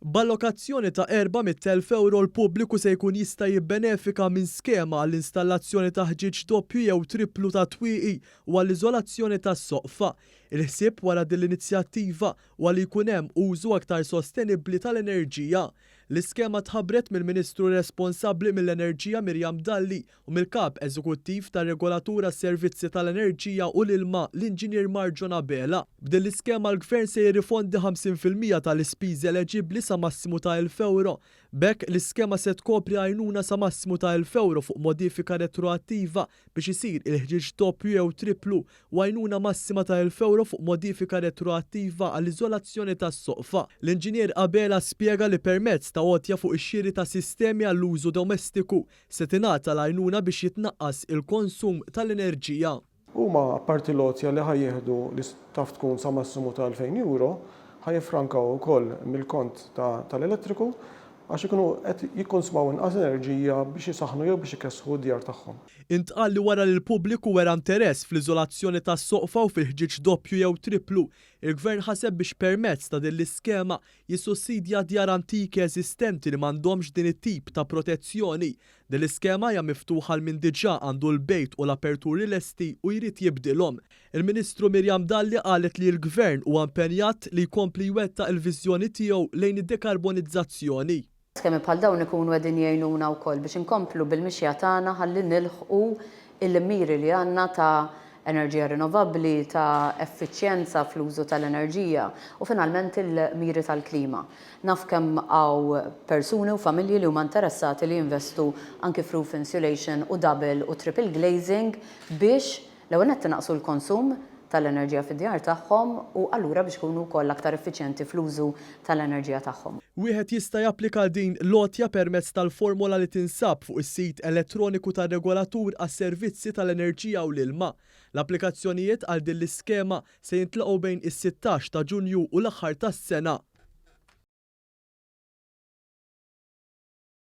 B'allokazzjoni ta' 400,000 ewro l-pubbliku se jkun jista' jibbenefika minn skema għall-installazzjoni ta' ħġieġ doppju jew tripplu ta' twieqi u għall-iżolazzjoni tas-soqfa. Il-ħsieb wara din l-inizjattiva huwa li jkun hemm użu aktar sostenibbli tal-enerġija. L-iskema tħabbret mill-Ministru responsabbli mill-Enerġija Miriam Dalli u mill-Kap Eżekuttiv tar-Regolatur għas-Servizzi tal-Enerġija u l-Ilma, l-Inġinier Marjon Abela. B'din l-iskema l-Gvern se jirrifondi 50% tal-ispiżi eleġibbli sa massimu ta' 1,000 ewro. B'hekk, l-iskema se tkopri għajnuna sa massimu ta' 1,000 ewro fuq modifika retroattiva biex isir il-ħġieġ doppju jew tripplu u għajnuna massima ta' 1,000 ewro fuq modifika retroattiva għall-iżolazzjoni tas-soqfa. L-Inġinier Abela spjega li permezz ta' għotja fuq ix-xiri ta' sistemi għall-użu domestiku, Se tingħata l-għajnuna biex jitnaqqas il-konsum tal-enerġija. Huma apparti l-għotja li ħa jieħdu li taf tkun sa massimu ta' 2,000 euro, ħa jiffrankaw ukoll mill-kont tal-elettriku għax ikunu qed jikkonsmaw inqas enerġija biex isaħħnu jew biex ikessħu d-djar tagħhom. Intqal li wara li l-pubbliku wera interess fl-iżolazzjoni tas-soqfa u fil-ħġieġ doppju jew tripplu, il-Gvern ħaseb biex permezz ta' din l-iskema jissussidja djar antiki eżistenti li m'għandhomx din it-tip ta' protezzjoni. Din l-iskema hija miftuħa għal min diġà għandu l-bejt u l-aperturi lesti u jrid jibdilhom. Il-Ministru Miriam Dalli qalet li l-Gvern huwa impenjat li jkompli jwettaq il-viżjoni tiegħu lejn id-dekarbonizzazzjoni. Skemi bħal dawn ikunu qegħdin jgħinuna wkoll biex inkomplu bil-mixja tagħna ħalli nilħqu l-miri li għandna ta' enerġija rinnovabbli, ta' effiċjenza fl-użu tal-enerġija u finalment il-miri tal-klima. Naf kemm hawn persuni u familji li huma interessati li jinvestu anki f'roof insulation u double u triple glazing biex l-ewwel nett inaqqsu l-konsum tal-enerġija fid-djar tagħhom u allura biex ikunu wkoll aktar effiċjenti fl-użu tal-enerġija tagħhom. Wieħed jista' japplika għal din l-għotja permezz tal-formola li tinsab fuq is-sit elettroniku tar-Regolatur għas-Servizzi tal-Enerġija u l-Ilma. L-applikazzjonijiet għal din l-iskema se jintlaqgħu bejn is-sittax ta' Ġunju u l-aħħar tas-sena.